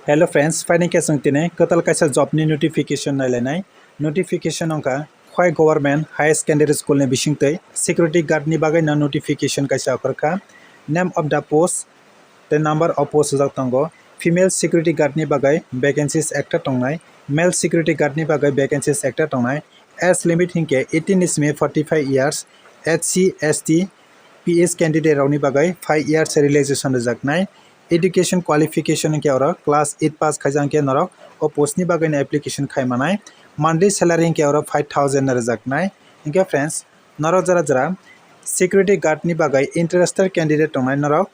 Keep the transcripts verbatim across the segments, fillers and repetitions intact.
Hello friends, phaini khe chwng tini kwtal kaisa job ni notification nailainai. Notification wngkha Khowai Government Higher Secondary School ni bisingtwi security guard ni bagwi no notification kaisa okhorkha. Name of the post tei number of post rijak tongo. Female security guard ni bagwi vacancies ekta tongnai, male security guard ni bagwi vacancies ekta tongnai. Age limit hinkhe eighteen ni simi forty five years, S C, S T, P S candidate rokni bagwi five years relaxation rijaknai. Education qualification hinkhe oro class eight pass khaijak hinkhe norok o post ni bagwi no application khai manai. Monthly salary hinkhe oro five thousand no rijaknai. Hinkhe friends, norok jara jara security guard ni bagwi interested candidate tongnai norok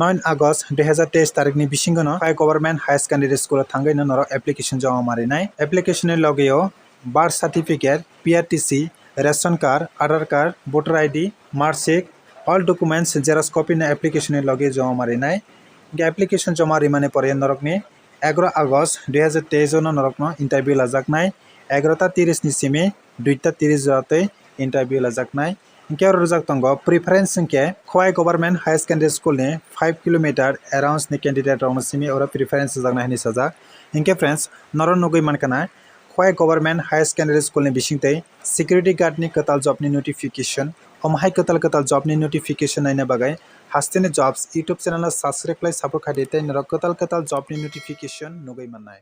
nine August dui hazar teis tarik ni bisingo no Khowai Government Higher Secondary School o thangwi no norok application joma marinai. Application ni logi o birth certificate, P R T C, ration card, Aadhaar card, voter I D, marksheet, all documents xerox copy no application ni logi joma marinai. Hinkhe application joma rimani pore norokni egaroh August dui hazar teis o no norokno interview lajaknai, egaroh ta tiris ni simi duita tiris jora twi interview lajaknai. Hinkhe oro rijak tongo preference hinkhe Khowai Government Higher Secondary School ni five kilometer arounds ni candidate rokno simi oro preference rijaknai hinwi sajak. Hinkhe friends, norok nugwi mankha na Khowai Government Higher Secondary School ni bisingtwi security guard ni kwtal job ni notification. Omo hai kwtal kwtal job ni notification naina bagwi Hasteni Jobs YouTube channel no subscribe khlai support khai di tei norok kwtal kwtal job ni notification nugwi mannai.